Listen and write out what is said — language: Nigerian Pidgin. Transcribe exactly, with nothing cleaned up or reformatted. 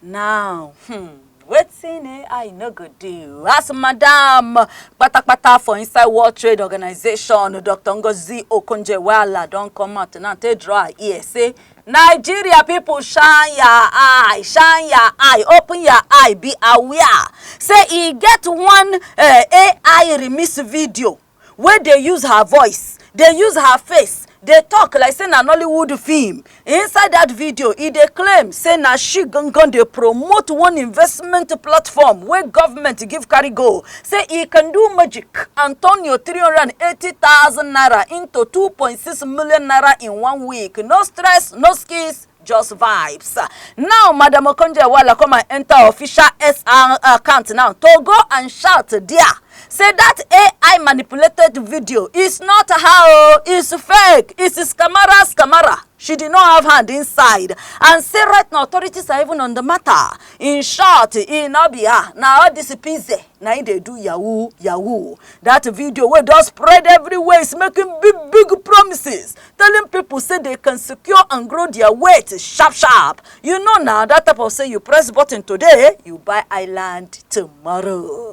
Now, hmm, wetin A I no go do? As Madam Patapata for inside World Trade Organization, Doctor Ngozi Okonjo-Iweala don come out now take draw her ear say Nigeria people, shine your eye, shine your eye, open your eye, be aware. Say e get one uh, A I remix video wey dey use her voice, dey use her face, dey talk like say na Nollywood film. Inside that video, e dey claim say na she gangan dey promote one investment platform wey government give carry go. Say e can do magic and turn your three hundred and eighty thousand naira into two point six million naira in one week. No stress, no skills, just vibes. Now, Madam Okonjo-Iweala come and enter official S R account now to go and shout there. Say that A I manipulated video is not her, oh, it's fake, it's scamara, scamara. She did not have hand inside. And say right now, authorities are even on the matter. In short, e no be her. Na all this pizzy, na im dey do yahoo, yahoo. That video wey don spread everywhere is making big, big promises, telling people say they can secure and grow their weight sharp, sharp. You know now, that type of say you press button today, you buy island tomorrow.